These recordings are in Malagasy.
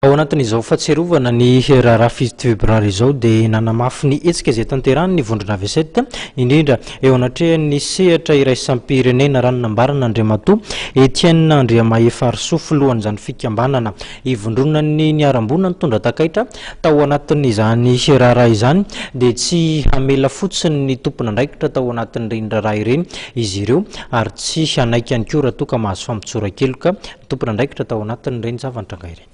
Ao anatin'izao fahatsiarovana ny raharaha fito febroary izao dia nanamafy ny hetsika izay tanterahiny ny vondrona V7, indrindra eo anatrehan'ny sehatra iraisam-pirenena, raha ny nambaran'Andriamatoa Etienne Andriamahefarisoa, filohan'izany fikambanana ivondronan'ny niharam-boina nitondra takaitra tao anatin'izany raharaha izany, dia tsy hamela fotsiny ny tompon'andraikitra tao anatin'ireny raharaha ireny izy ireo ary tsy hanaiky ihany koa raha toa ka mahazo famotsoran-keloka ny tompon'andraikitra tao anatin'ireny zava-nitranga ireny.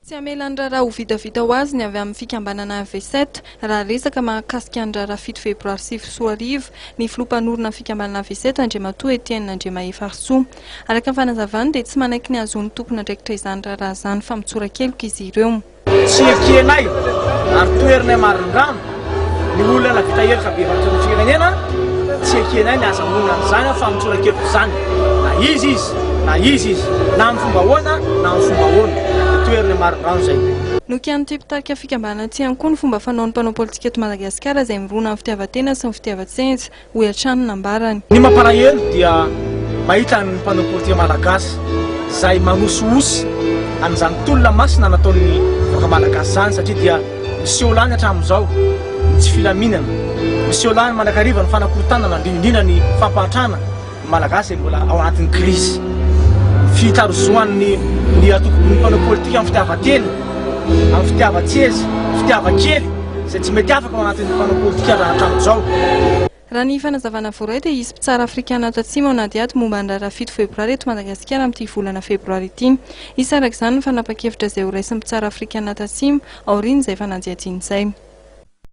Tsy hamela ny raharaha ho vitavita ho azy ny avy amin'ny fikambanana V7 raha resaka mahakasika ny raharaha fito febroary 2009 ny filoha mpanorina ny fikambanana V7 Andriamatoa Etienne Andriamahefarisoa. Araka ny fanazavany dia tsy manaiky ny hahazoan'ny tompon'andraikitra izany raharaha izany famotsoran-keloka izy ireo. Tsy ekenay ary toherinay marindrano ny olona nahavita heloka bevava teto amin'ny firenena, tsy ekenay ny azahoana an'izany famotsoran-keloka izany na iza izy na iza izy, na amin'ny fomba ahoana na amin'ny fomba ahoana, dia toherinay marindrano izay. Nokianin'ity mpitarika fikambanana ity ihany koa ny fomba fanaon'ny mpanao politika eto Madagasikara izay mirona amin'ny fitiavan-tena sy ny fitiavan-tsenja. hoy hatrany ny nambarany. Ny mampalahelo dia mahita ny mpanao politika malagasy izay manosihosy an'izany tolona masina nataon'ny vahoaka malagasy izany satria dia miseho lany hatramin'izao ny tsy filaminana, miseho lany mandrakariva ny fanakorontanana indrindra indrindra ny fampahantrana ny malagasy izay mbola ao anatin'ny krizy, ny fitarozoan'ny ny antokon'ny mpanao politika amin'ny fitiavan-tena, amin'ny fitiavan-tseza, fitiavan-kely. Izay tsy mety afaka ao anatin'ny mpanao politika raha hatramin'izao. Raha ny fanazavana voaray dia hisy mpitsara afrikana tatsimo hanadihady momba ny raharaha fito febroary eto Madagasikara amin'ity volana febroary ity. Hisy araka izany ny fanapan-kevitra izay horaisin'ny mpitsara afrikana tatsimo aorian'izay fanadihadiana izay.